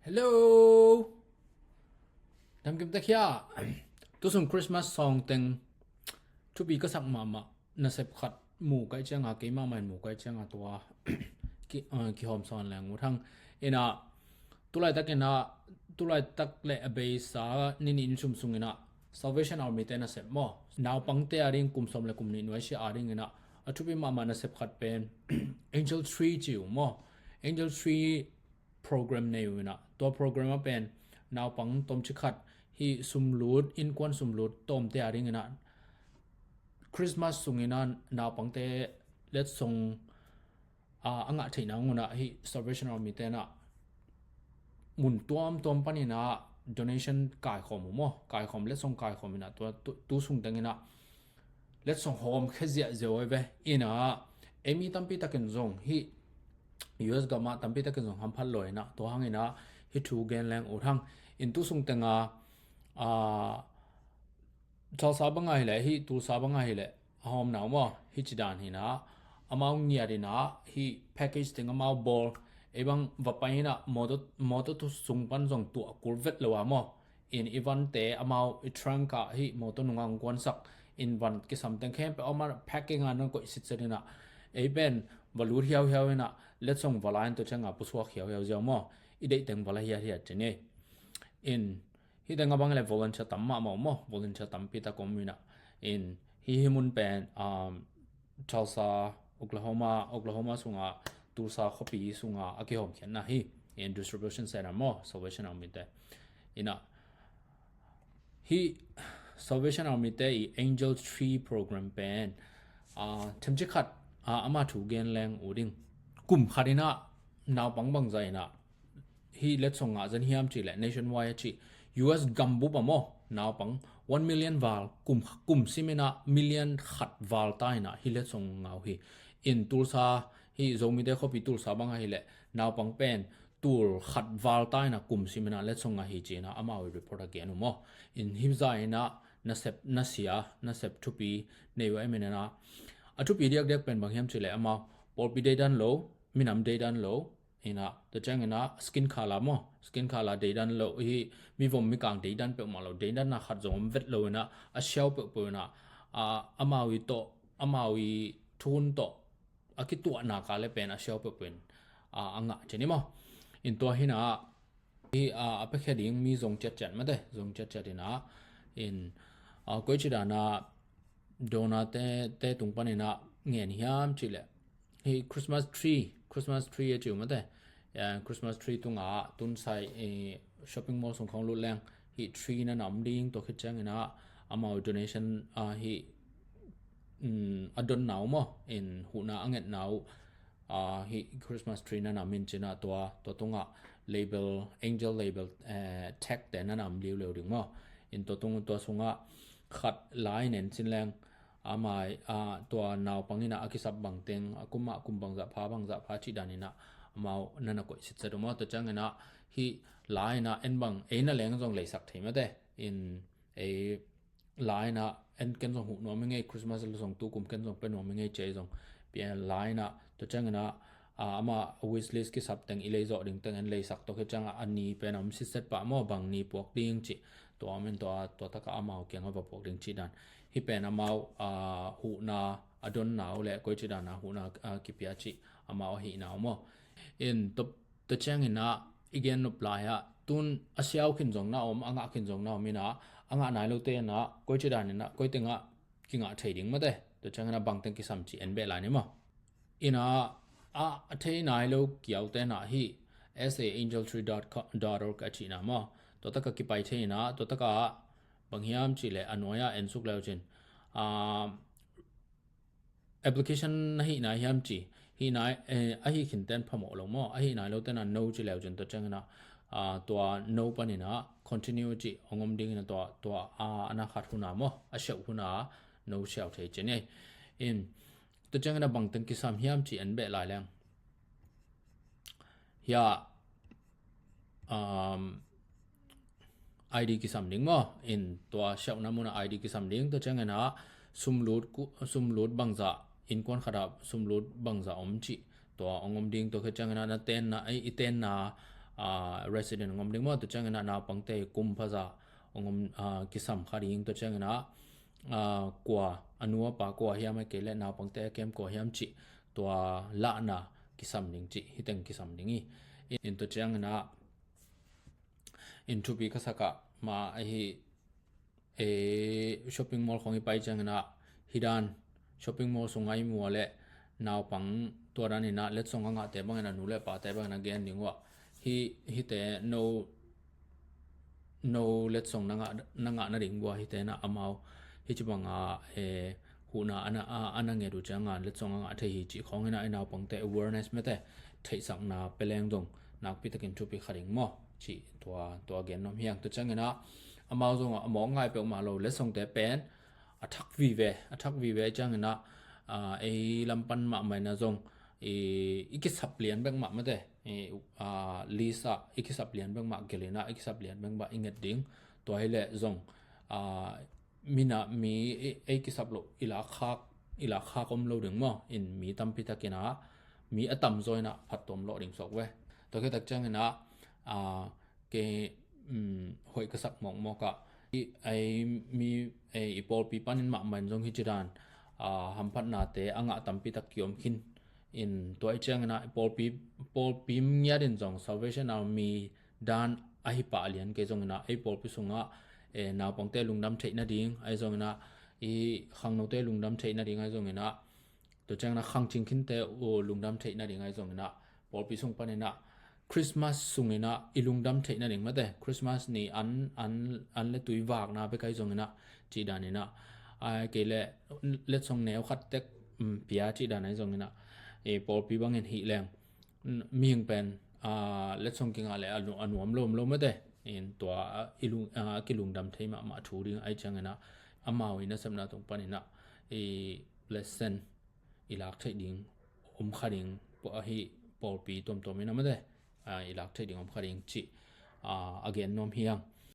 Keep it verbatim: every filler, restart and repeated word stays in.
Hello. Dam kim tek hia. Tusun Christmas song teng thupi ka sak mahmah nasep khat mu kai cianga, keimah mah in mu kai cianga tua ki, uh, kihawm sawn leng uh thang. Ina tulaitak ina, tulaitak le a beisa nini in sumsung ina Salvation Army te nasep maw, naupangte a ding kum sawm le kum nih nuai sia a ding ina a thupi mahmah nasep khat pen Angel Tree ci uh maw. Angel Tree program nei uh ina, tua program a pen naupang tomci khat hi sumlut, innkuan sumlut tawmte a ding ina Christmas sung ina naupangte letsong a, a ngah theihna ngun ah hi Salvation Army te na mun tuamtuam pan ina donation kaikhawm uh maw, kaikhawm, letsong kaikhawm ina tua tu, tu sung teng ina letsong hawm khia ziahziah uh hi ve. Ina ei mi tampi takin zong hi U S gam ah tampi takin zong hamphat lo ina tua hang ina hi thu gen leng uh thang. In tu sung tenga, a, Tulsa banga hileh, hi Tulsa banga hileh a hawmna uh maw, hi ci dan hina amau ngiat ina hi package teng amau bawl. Ei bang va pai ina mawtaw, mawtaw tu sung pan zong tuah kul vet lo a maw. In i vante amau i trunk ah hi mawtaw nungah hong kuansak in van kisam teng khempeuh amau packing a na koih sitset ina ei pen va lut hiauhiau ina letsong va la in tua cianga pusuak hiauhiau ziau maw. I deih teng va la hiathiat ci ni. In hi teng a bang le volunteer tam mahmah uh maw, volunteer tampi tak om ina. In hi hi mun pen, um, Tulsa, Oklahoma, Oklahoma sunga, Tulsa khuapi sunga a kihawmkhiatna hi. In distribution center maw, Salvation Army te ina hi Salvation Army te i Angel Tree program pen, a, themci khat, a, ama thu gen leng uh ding. Kum khat ina naupang bangza ina hi letsong ngah zen hiam ci le nationwide a ci U S gambup a maw, naupang one million val kum, kum sim ina million khat val ta ina hi letsong ngau hi. In Tulsa hi Zomite khuapi Tulsa banga hileh naupang pen tul khat val ta ina kum sim ina letsong ngah hi ci ina amau i report a gen uh maw. In hi za ina nasep nasia, nasep thupi nei uh a i min ina a thupi diakdiak pen bang hiam ci le amau pawlpi deidan lo, minam deidan lo, ina tua ciang ina skin color maw, skin color deidan lo hi, mivom mikang deidan peuhmah lo, deidanna khat zong om vet lo ina a siau peuhpeuh ina, a, amau i tawh, amau i thun tawh a kituahna ka le pen a siau peuhpeuh in, a, a ngah ci ni maw. In tua hina hi, a, a piakhia ding mi zong ciatciat mate, zong ciatciat ina in, a, koi ci dana donate, te tung pan ina ngen hiam ci le hi Christmas tree, Christmas tree a ci uh mate. Eh, Christmas tree tunga tun sai, eh, shopping mall sung khong lut leng hi tree na nam ding tua khit ciang ina amau donation, a, hi, um, a donna uh maw, in huhna a ngetna uh, a, hi Christmas tree na nam in ci ina tua, tua tunga label, angel label, eh, tag te na nam liuleu ding maw. In tua tung, tua sunga khat lai nen cin leng amai, a, tua naupang ina a kisap bangteng, a kum ah kum bangzah pha, bangzah pha ci dan ina amau na na koih sitset uh maw. Tua ciang ina hi lai ina en bang ei na leng zong leisak thei mate. In ei lai ina en ken zong huh nuam i ngei, Christmas le zong tu kum ken zong pe nuam i ngei ci ei zong pia lai ina tua ciang ina, a, ama wish list kisap teng i leizawh ding teng en leisak tua khit ciang a ni pen a om sitset pah maw, bang ni puak ding ci tua om in tua, tua taka amau kiang a va puak ding ci dan. Hi pen amau, a, huhna a donna uh le koi ci dana huhna, a, kipia ci amau a hihna uh maw. In tua, tua ciang ina i gen nop lai ah tun a siau khin zong na om, a ngah khin zong na om ina a ngah nai lote ina koi ci dan ina koi teng ah kingah thei ding mate. Tua ciang ina bangteng kisam ci en beh lai ni maw. Ina a, a thei nai lo kiaute na hi S A angel tree dot org a cihna maw. Tua taka kipai thei ina, tua taka bang hiam ci le a nuai a en suk leu cin, a, application na hih nai hiam ci, hih nai, eh, a hih khin ten phamawh lo maw, a hih nai lo ten a no ci leu cin tua ciang ina, a, tua no pan ina continue ci hong om ding ina tua, tua, a, a na khat huna maw, a siauh huna no siau thei ci ni. In tua ciang ina bangteng kisam hiam ci en beh lai leng. Hia, um, I D kisam ding maw. In tua siauhna muna I D kisam ding, tua ciang ina sumlut, sumlut bangzah, innkuan khata sumlut bangzah om ci tua hong om ding. Tua khit ciang ina na tenna, ei, i tenna, ah, resident hong om ding maw. Tua ciangin ah naupangte kum phaza hong om, ah, kisam kha ding. Tua ciangin ah, ah, kua, a nu a pa kua hiam, ahih kei leh naupangte a kem kua hiam cih tua lahna kisam ding cih, hih teng kisam ding hi. In tua ciangin ah in thupi ka sak ah, ma ahi, eh, shopping mall khawng i pai ciangin ah, hih dan shopping mall sungah i mu a leh naupang tua dan in ah letsong a ngahte bangin a nu le pate bangin a gen ding uh ah, hih, hihte no, no letsong na ngah, na ngah nading uh ah, hihte in ah amau hih ci banga, eh, huhna a na, a, a na nget uh ciangin letsong a ngah thei hi cih khawng in ah i naupangte awareness mate, theihsakna pia leng zong nakpi takin thupi kha ding maw cih tua, tua gen nuam hi hang. Tua ciangin ah amau zong a mawk ngai peuhmah lo, letsongte pen a thak vive, a thak vive ciangin ah, ah, ei lam pan mahmah in ah zong i, i kisap lian bek mah mate, i, ah, list ah i kisap lian bek mah gelh in ah i kisap lian bek mah i nget ding. Tua hi leh zong, ah, mi na, mi ei, ei kisap loh i lak khak, i lak khak om lo ding maw. In mi tampi takin ah, mi a tamzaw in ah phattuam lawh ding suak ve. Tua khit tak ciangin ah, ah, kei, um, hoih ka sak mawkmawk ah, i, ei mi, ei i pawlpi panin mahmah in zong hih ci dan, ah, hamphatnate a ngah tampi tak kiom khin. In tua ahih ciangin ah pawlpi, pawlpi ngiat in zong Salvation Army dan ahi pah lian kei zongin ah ei pawlpi sungah, eh, naupangte lungdam theih nading ahi zongin ah, i khangnote lungdam theih nading ahi zongin ah, tua ciangin ah khangcing khinte uh lungdam theih nading ahi zongin ah, pawlpi sung panin ah Christmas sungin ah i lungdam theih nading mate, Christmas ni an, an, an le tui vakna bek ahi zongin ah, cih dan in ah, ahih kei leh letsong neu khat tek, um, pia cih dan ahi zongin ah, i pawlpi bangin hih leng, mihing pen, ah, letsong kingah leh a nu-, a nuam lo om lo mate. In tua, ah, i lung, ah, kilungdam thei mahmah thu ding ahih ciangin ah, amau i nasepna tung panin ah i lesson i lak theih ding om kha ding, pua ahi pawlpi tuamtuam in ah mate, ah, i lak theih ding om kha ding cih, ah, a gen nuam hi hang.